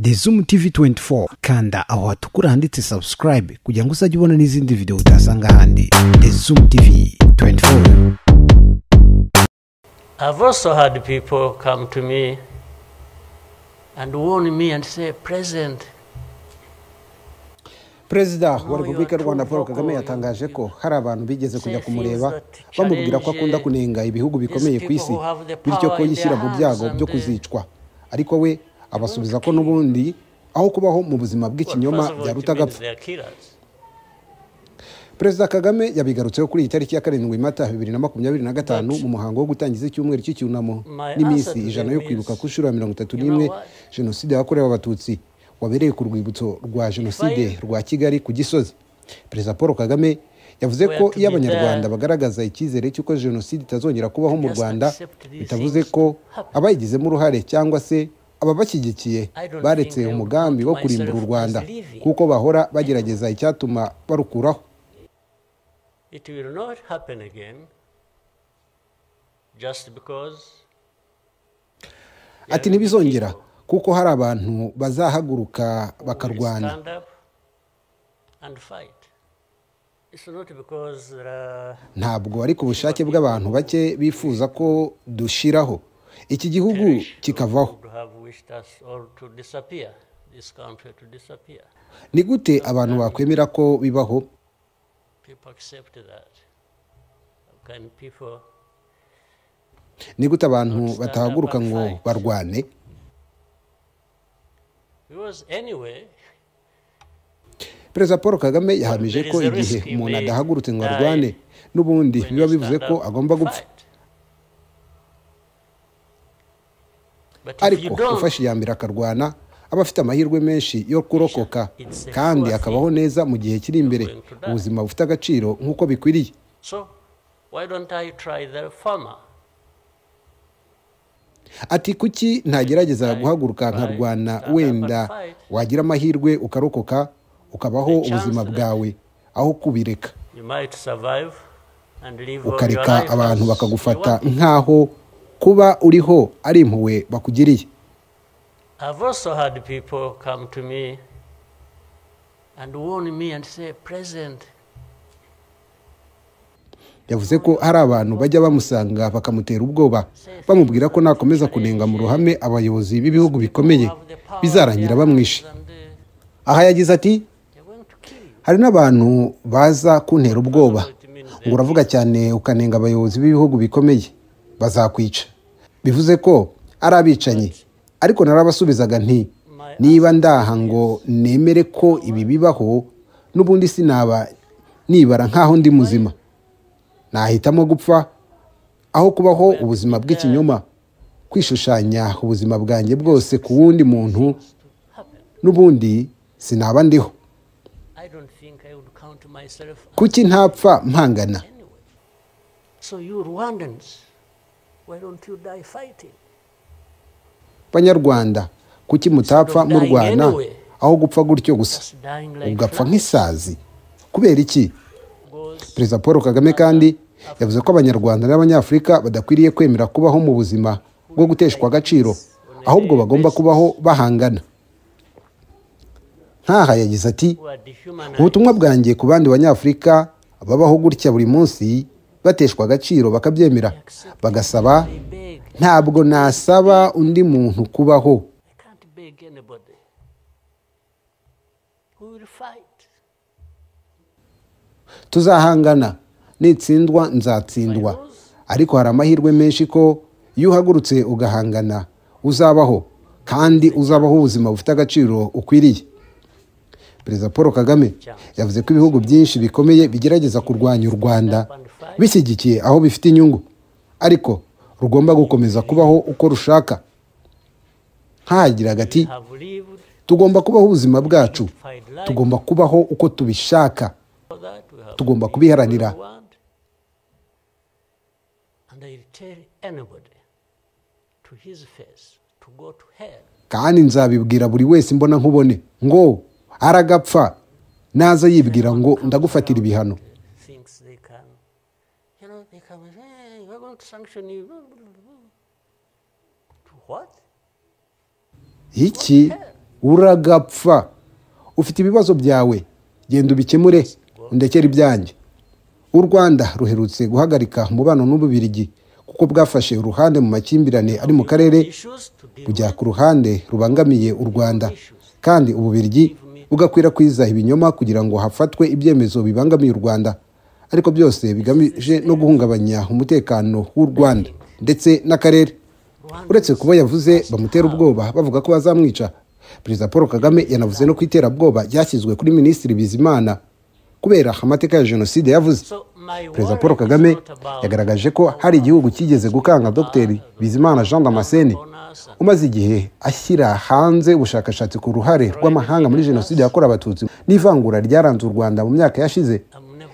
The Zoom TV 24, kanda aho hatukura handitse subscribe kugira ngo uzajye ubona n'izindi video utasanga ahandi. The Zoom TV 24. I've also had people come to me and warn me and say, President, Perezida wa Repubulika y'u Rwanda Paul Kagame yatangaje ko hari abantu bigeze kujya kumureba bamubwira ko akunda kunenga ibihugu bikomeye ku isi, bityo ko yishyira mu byago byo kuzicwa, ariko we abasubiza ko n'ubundi aho kubaho mu buzima bw'ikinyoma byaruta agapfa. Perezida Kagame yabigarutseho kuri iyi tariki ya 7 Mata 2025 mu muhango wo gutangiza icyumweru cy'icyunamo n'iminsi 100 yo kwibuka ku nshuro ya 31 Jenoside yakorewe Abatutsi wabereye ku rwibutso rwa Jenoside rwa Kigali ku Gisozi. Perezida Paul Kagame yavuze ko iyo Abanyarwanda bagaragaza icyizere cy'uko Jenoside itazongera kubaho mu Rwanda, bitavuze ko abayigizemo uruhare cyangwa se ababashyigikiye baretse umugambi wo kurimbura u Rwanda, kuko bahora bagerageza icyatuma barukuraho. It will not happen again just because. Ati ntibizongera kuko hari abantu bazahaguruka bakarwana. Ntabwo ari ku bushake bw'abantu bake bifuza ko dushiraho iki gihugu kikavaho. Ni gute abantu bakwemera ko bibaho? Ni gute abantu batahaguruka ngo barwane? Perezida Paul Kagame yahamije ko igihe umuntu adahagurutse ngo arwane n'ubundi biba bivuze ko agomba gupfa, ariko ufashe iya mbere akarwana aba afite amahirwe menshi yo kurokoka kandi akabaho neza mu gihe kiri imbere, ubuzima bufite agaciro nk'uko bikwiriye. Ati kuki ntagerageza guhaguruka nkarwana, wenda wagira amahirwe ukarokoka ukabaho ubuzima bwawe aho kubireka, ukareka abantu bakagufata nkaho kuba uriho ari impuhwe bakugiriye. I've also had people come to me and warn me and say, President. Yavuze ko hari abantu bajya bamusanga bakamutera ubwoba bamubwira ko nakomeza kunenga mu ruhame abayobozi b'ibihugu bikomeye bizarangira bamwishe. Aha yagize ati hari n'abantu baza kuntera ubwoba ngo uravuga cyane ukanenga abayobozi b'ibihugu bikomeye bazakwica, bivuze ko ari abicanyi. Ariko narabasubizaga nti niba ndaha ngo nemere ko ibi bibaho n'ubundi sinaba nibara nkaho ndi muzima, nahitamo gupfa aho kubaho ubuzima bw'ikinyoma, kwishushanya ubuzima bwanjye bwose ku wundi muntu n'ubundi sinaba ndiho. Kuki ntapfa mpangana? Banyarwanda, kuki mutapfa murwana aho gupfa gutyo gusa ugapfa nk'isazi? Kubera iki? Perezida Paul Kagame kandi yavuze ko Abanyarwanda n'Abanyafurika badakwiriye kwemera kubaho mu buzima bwo guteshwa agaciro, ahubwo bagomba kubaho bahangana. Nkaha yagize ati ubutumwa bwanjye ku bandi Banyafurika babaho gutya buri munsi bateshwa agaciro bakabyemera bagasaba, ntabwo nasaba undi muntu kubaho. Tuzahangana, nitsindwa nzatsindwa, ariko hari amahirwe menshi ko iyo uhagurutse ugahangana uzabaho, kandi uzabaho ubuzima bufite agaciro ukwiriye. Perezida Paul Kagame yavuze ko ibihugu byinshi bikomeye bigerageza kurwanya u Rwanda bishyigikiye aho bifite inyungu, ariko rugomba gukomeza kubaho uko rushaka. Nkahagiraga ati tugomba kubaho ubuzima bwacu, tugomba kubaho uko tubishaka, tugomba kubiharanira. Kandi nzabibwira buri wese mbona nkubone ngo aragapfa naza yibwira ngo ndagufatira ibihano. Iki Uragapfa, ufite ibibazo byawe, genda ubikemure, undekere ibyanjye. U Rwanda ruherutse guhagarika umubano n'Ububiligi kuko bwafashe uruhande mu makimbirane ari mu karere, kujya ku ruhande rubangamiye u Rwanda, kandi Ububiligi bugakwirakwiza ibinyoma kugira ngo hafatwe ibyemezo bibangamiye u Rwanda, ariko byose bigamije no guhungabanya umutekano w'u Rwanda ndetse n'akarere. Uretse kuba yavuze bamutera ubwoba bavuga ko bazamwica, Perezida Paul Kagame yanavuze no ku iterabwoba ryashyizwe kuri Minisitiri Bizimana kubera amateka ya Jenoside yavuze. Perezida Paul Kagame yagaragaje ko hari igihugu kigeze gukanga Dr Bizimana Jean Damascene, umaze igihe ashyira hanze ubushakashatsi ku ruhare rw'amahanga muri Jenoside yakorewe Abatutsi n'ivangura ryaranze u Rwanda mu myaka yashize.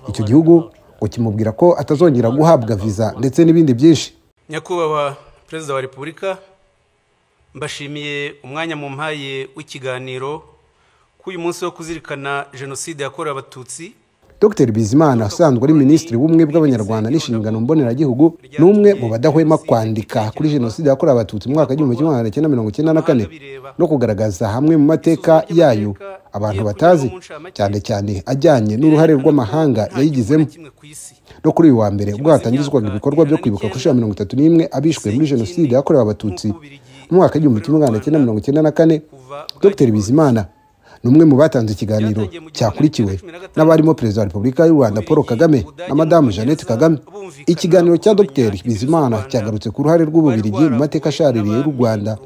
Icyo gihugu ngo kimubwira ko atazongera guhabwa viza ndetse n'ibindi byinshi. Nyakubahwa Perezida wa Repubulika, mbashimiye umwanya mumpaye w'ikiganiro k'uyu munsi wo kuzirikana Jenoside yakorewe Abatutsi. Dr Bizimana asanzwe ari Minisitiri w'Ubumwe bw'Abanyarwanda n'inshingano mboneragihugu, ni umwe mu badahwema kwandika kuri Jenoside yakorewe Abatutsi mu mwaka 1994 no kugaragaza hamwe mu mateka yayo abantu batazi, cyane cyane ajyanye n'uruhare rw'amahanga yayigizemo. No kuri uyu wa mbere ubwo hatangizwaga ibikorwa byo kwibuka ku nshuro ya 31 abishwe muri Jenoside yakorewe Abatutsi mu mwaka 1994, Dr Bizimana ni umwe mu batanze ikiganiro cyakurikiwe n'abarimo Perezida wa Repubulika y'u Rwanda Paul Kagame na Madamu Jeannette Kagame. Ikiganiro cya Dr Bizimana cyagarutse ku ruhare rw'Ububiligi mu mateka ashaririye y'u Rwanda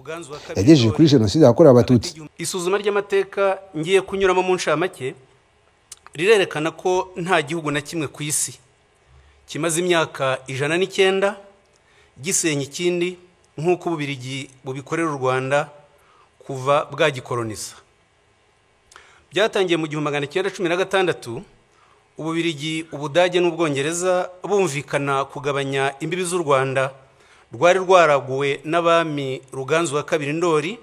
yagejeje kuri Jenoside yakorewe Abatutsi. Isuzuma ry'amateka ngiye kunyuramo mu ncamake rirerekana ko nta gihugu na kimwe ku isi kimaze imyaka 109 gisenya ikindi nk'uko Ububiligi bubikorera u Rwanda kuva bwagikoloniza. Byatangiye mu 1916 Ububiligi, Ubudage n'Ubwongereza bumvikana kugabanya imbibi z'u Rwanda rwari rwaraguwe n'abami Ruganzu wa kabiri Ndori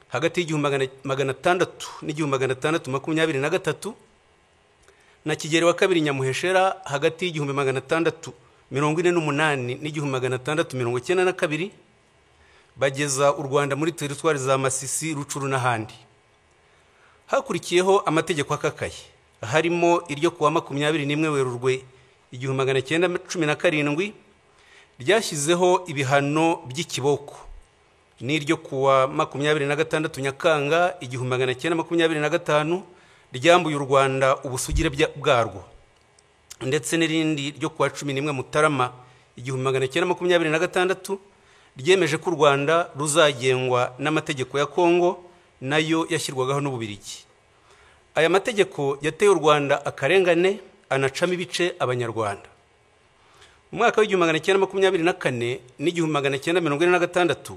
hagati y'1600 n'1623 na Kigeli wa kabiri Nyamuheshera hagati y'1648 n'1692, bageza u Rwanda muri teritwari za Masisi, Rucuru n'ahandi. Hakurikiyeho amategeko akakaye, harimo iryo kuwa 21 Werurwe 1917 ryashyizeho ibihano by'ikiboko, n'iryo kuwa 26 Nyakanga 1925 ryambuye u Rwanda ubusugire bwarwo, ndetse n'irindi ryo kuwa 11 Mutarama 1926 ryemeje ko u Rwanda ruzagengwa n'amategeko ya Kongo nayo yashyirwagaho n'Ububiligi. Aya mategeko yateye u Rwanda akarengane, anacamo ibice Abanyarwanda. Mu mwaka w'1924 n'1946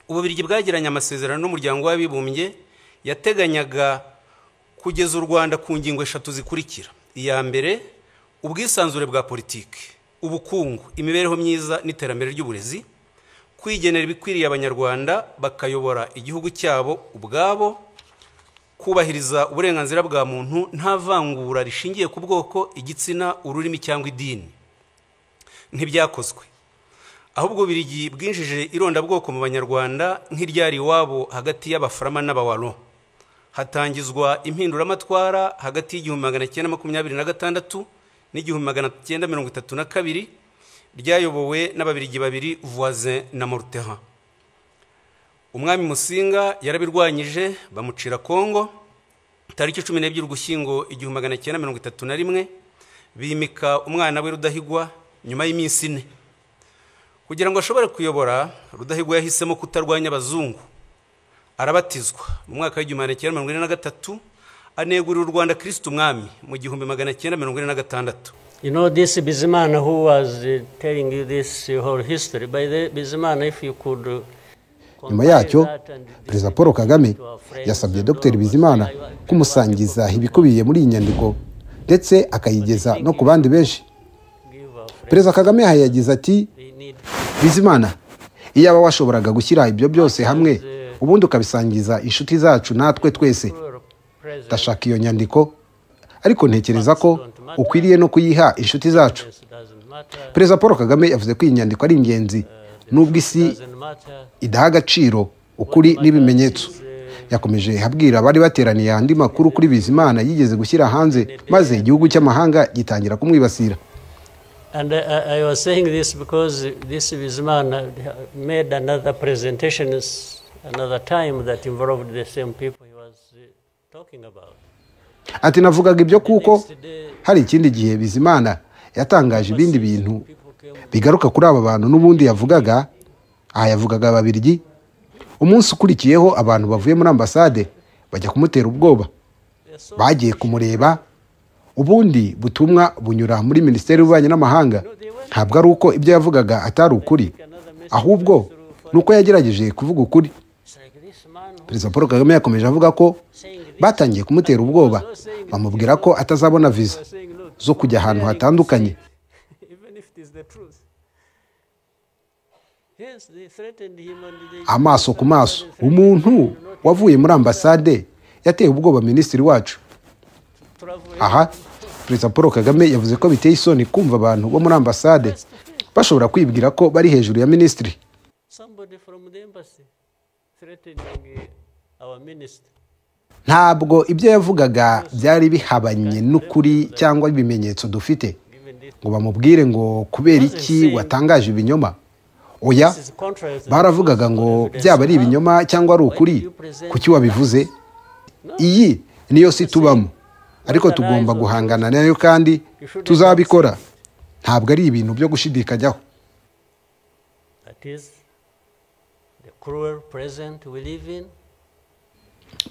Ububiligi bwagiranye amasezerano n'umuryango w'abibumbye yateganyaga kugeza u Rwanda ku ngingo eshatu zikurikira: iya mbere, ubwisanzure bwa politiki, ubukungu, imibereho myiza n'iterambere ry'uburezi, kwigenera ibikwiriye Abanyarwanda bakayobora igihugu cyabo ubwabo, kubahiriza uburenganzira bwa muntu nta vangura rishingiye ku bwoko, igitsina, ururimi cyangwa idini. Ntibyakozwe. Ahubwo Ububiligi bwinjije irondabwoko mu Banyarwanda nk'iryari iwabo hagati y'Abaframa n'Abawalo. Hatangizwa impinduramatwara hagati y'1926 n'1932 ryayobowe n'Ababiligi babiri, Voisin na Morterin. Umwami Musinga yarabirwanyije bamucira Kongo tariki 12 Ugushyingo 1931, bimika umwana we Rudahigwa nyuma y'iminsi ine. Kugira ngo ashobore kuyobora, Rudahigwa yahisemo kutarwanya abazungu, arabatizwa mu mwaka w'1943, anegurira u Rwanda Kristo Umwami mu 1946. You know, this Bizimana who was telling you this whole history, by the Bizimana, if you could. Nyuma yacyo Perezida Paul Kagame yasabye Dr Bizimana kumusangiza ibikubiye muri iyi nyandiko ndetse akayigeza no ku bandi benshi. Perezida Kagame yagize ati: Bizimana, iyaba washoboraga gushyira ibyo byose hamwe ubundi ukabisangiza inshuti zacu natwe twese. Ndashaka iyo nyandiko, ariko ntekereza ko ukwiriye no kuyiha inshuti zacu. Perezida Paul Kagame yavuze ko iyi nyandiko ari ingenzi nubwo isi idaha agaciro ukuri n'ibimenyetso. Yakomeje abwira abari bateraniye andi makuru kuri Bizimana yigeze gushyira hanze, maze igihugu cy'amahanga gitangira kumwibasira. And I was saying this because this Bizimana made another presentation another time that involved the same people he was talking about. Ati navugaga ibyo kuko hari ikindi gihe Bizimana yatangaje ibindi bintu bigaruka kuri aba bantu n'ubundi yavugaga. Aha yavugaga Ababiligi. Umunsi ukurikiyeho abantu bavuye muri ambasade bajya kumutera ubwoba, bagiye kumureba. Ubundi butumwa bunyura muri Minisiteri y'Ububanyi n'Amahanga. Ntabwo ari uko ibyo yavugaga atari ukuri, ahubwo nuko yagerageje kuvuga ukuri. Perezida Paul Kagame yakomeje avuga ko batangiye kumutera ubwoba, bamubwira ko atazabona visa zo kujya ahantu hatandukanye. Amaso ku maso, umuntu wavuye muri ambasade yateye ubwoba minisitiri wacu. Aha Perezida Paul Kagame yavuze ko biteye isoni kumva abantu bo muri ambasade bashobora kwibwira ko bari hejuru ya minisitiri. Ntabwo ibyo yavugaga byari bihabanye n'ukuri cyangwa ibimenyetso dufite ngo bamubwire ngo kubera iki watangaje ibinyoma. Oya, baravugaga ngo byaba ari ibinyoma cyangwa ari ukuri, kuki wabivuze? Iyi niyo si tubamo, ariko tugomba guhangana nayo kandi tuzabikora. Ntabwo ari ibintu byo gushidikanyaho.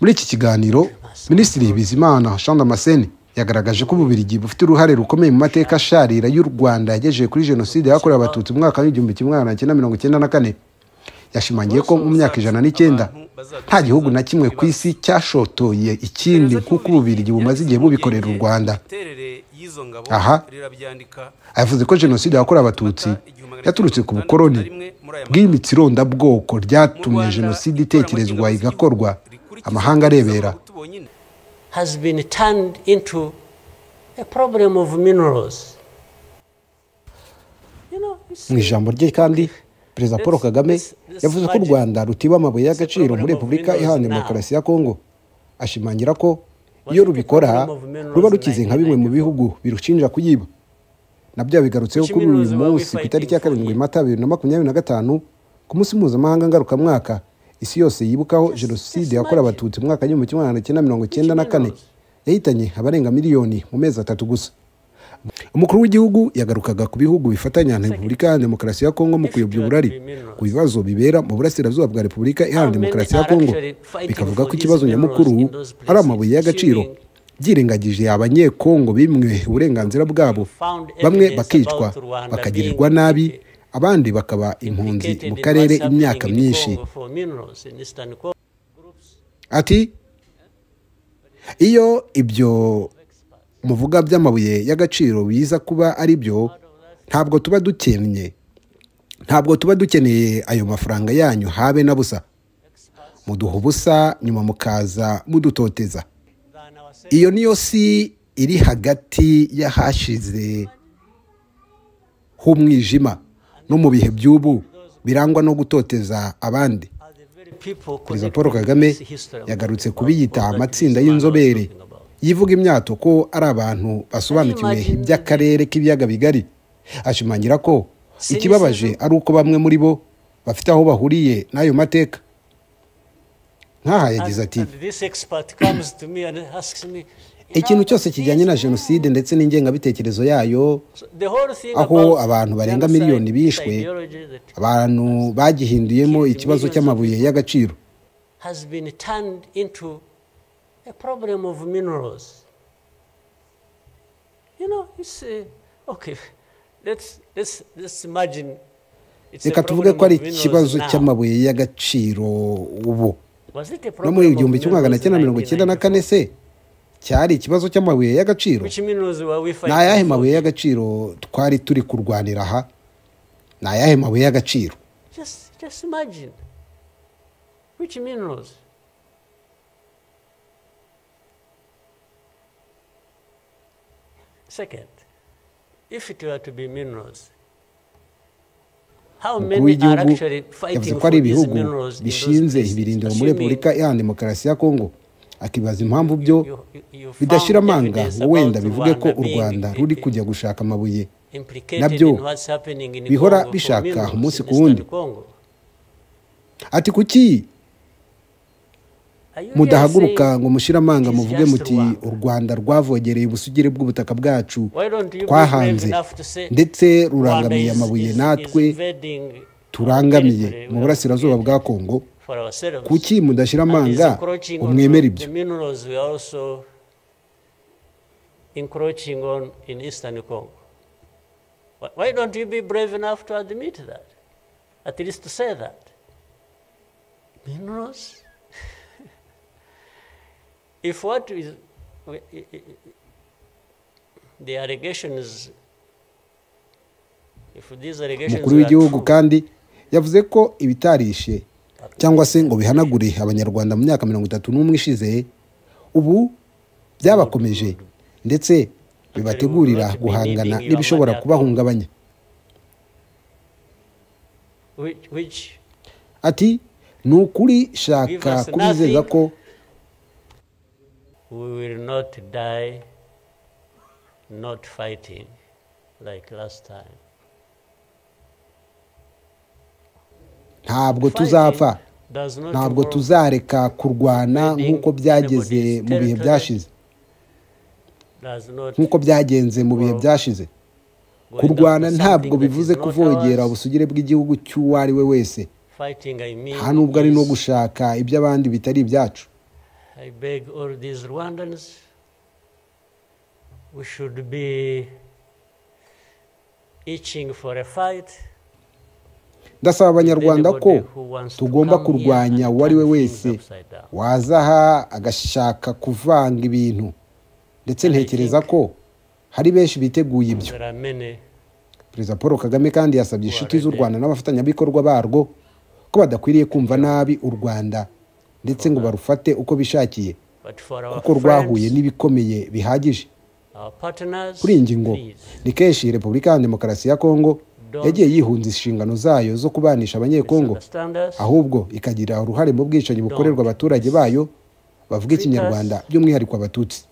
Muri iki kiganiro, Minisitiri Bizimana Jean Damascene yagaragaje ko Ububiligi bufite uruhare rukomeye mu mateka asharira y'u Rwanda yagejeje kuri Jenoside yakorewe Abatutsi mu mwaka w'1994. Yashimangiye ko mu myaka 109 nta gihugu na kimwe ku isi cyashotoye ikindi nk'uko Ububiligi bumaze igihe bubikorera u Rwanda. Aha yavuze ko Jenoside yakorewe Abatutsi yaturutse ku bukoloni bw'imitsi irondabwoko ryatumye Jenoside itekerezwa igakorwa amahanga arebera. Has been turned into a problem of minerals. Mu ijambo rye kandi Perezida Paul Kagame yavuze ko u Rwanda rutiba amabuye y'agaciro muri Repubulika Iharanira Demokarasi ya Kongo, ashimangira ko iyo rubikora ruba rukize nka bimwe mu bihugu birushinja kuyiba. Nabyo yabigarutseho kuri uyu munsi ku itariki ya 7 Mata 2025, ku munsi mpuzamahanga ngarukamwaka isi yose yibukaho Jenoside yakorewe Abatutsi mu mwaka w'1994 yahitanye abarenga miliyoni mu mezi 3 gusa. Umukuru w'igihugu yagarukaga ku bihugu bifatanya na Repubulika Iharanira Demokarasi ya Kongo mu kuyobya uburari ku bibazo bibera mu burasirazuba bwa Repubulika Iharanira Demokarasi ya Kongo, bikavuga ko ikibazo nyamukuru ari amabuye y'agaciro, byirengagije Abanyekongo bimwe uburenganzira bwabo, bamwe bakicwa bakagirirwa nabi, abandi bakaba impunzi mu karere imyaka myinshi. Ati iyo ibyo muvuga by'amabuye y'agaciro biza kuba ari byo, ntabwo tuba dukennye, ntabwo tuba dukeneye ayo mafaranga yanyu habe na busa. Muduha ubusa nyuma mukaza mudutoteza. Iyo niyo si iri hagati y'ahashize h'umwijima no mu bihe by'ubu birangwa no gutoteza abandi. Perezida Paul Kagame yagarutse kubiyita amatsinda y'inzobere yivuga imyato ko ari abantu basobanukiwe iby'akarere k'ibiyaga bigari, ashimangira ko ikibabaje ari uko bamwe muri bo bafite aho bahuriye n'ayo mateka. Nk'aha yagize ati ikintu cyose kijyanye na Jenoside ndetse n'ingengabitekerezo yayo, aho abantu barenga miliyoni bishwe, abantu bagihinduyemo ikibazo cy'amabuye y'agaciro. A problem of minerals. You know, it's okay. Let's imagine. Reka tuvuge ko ari ikibazo cy'amabuye y'agaciro ubu. No muri 1994 se cyari ikibazo cy'amabuye y'agaciro. Ni ayahe mabuye y'agaciro twari turi kurwanira aha? Ni ayahe mabuye y'agaciro? Just imagine. Which minerals? Second, if it were to be minerals, Umukuru w'igihugu yavuze ko ari ibihugu bishinze ibirindiro muri Repubulika Iharanira Demokarasi ya Kongo, akibaza impamvu byo bidashira amanga ngo wenda bivuge ko u Rwanda ruri kujya gushaka amabuye nabyo bihora bishaka umunsi ku wundi. Ati kuki mudahaguruka ngo mushire amanga muvuge muti u Rwanda rwavogereye ubusugire bw'ubutaka bwacu twahanze ndetse rurangamiye amabuye natwe turangamiye mu burasirazuba bwa Kongo, kuki mudashira amanga umwemera ibyo? Encroaching on in Eastern Congo. Why don't you be brave enough to admit that? At least to say that. Minerals? If what is the allegations, if these allegations Umukuru w'igihugu kandi yavuze ko ibitarishe cyangwa se ngo bihanagure Abanyarwanda mu myaka 31 ishize ubu byabakomeje ndetse bibategurira guhangana n'ibishobora kubahungabanya. Ati ni ukuri shaka kubizeza ko we will not die not fighting like last time. Ntabwo tuzapfa, ntabwo tuzareka kurwana nk'uko byageze mu bihe byashize, nk'uko byagenze mu bihe byashize. Kurwana ntabwo bivuze kuvogera ubusugire bw'igihugu cy'uwo ari we wese, nta nubwo ari no gushaka iby'abandi bitari ibyacu. I beg all these Rwandans, we should be itching for a fight. Ndasaba Abanyarwanda ko tugomba kurwanya uwo ari we wese wazaha agashaka kuvanga ibintu, ndetse ntekereza ko hari benshi biteguye ibyo. Perezida Paul Kagame kandi yasabye inshuti z'u Rwanda n'abafatanyabikorwa barwo ko badakwiriye kumva nabi u Rwanda ndetse ngo barufate uko bishakiye, kuko rwahuye n'ibikomeye bihagije. Kuri iyi ngingo ni kenshi Repubulika ya Demokarasi ya Kongo yagiye yihunza inshingano zayo zo kubanisha Abanyekongo, ahubwo ikagira uruhare mu bwicanyi bukorerwa abaturage bayo bavuga Ikinyarwanda, by'umwihariko Abatutsi.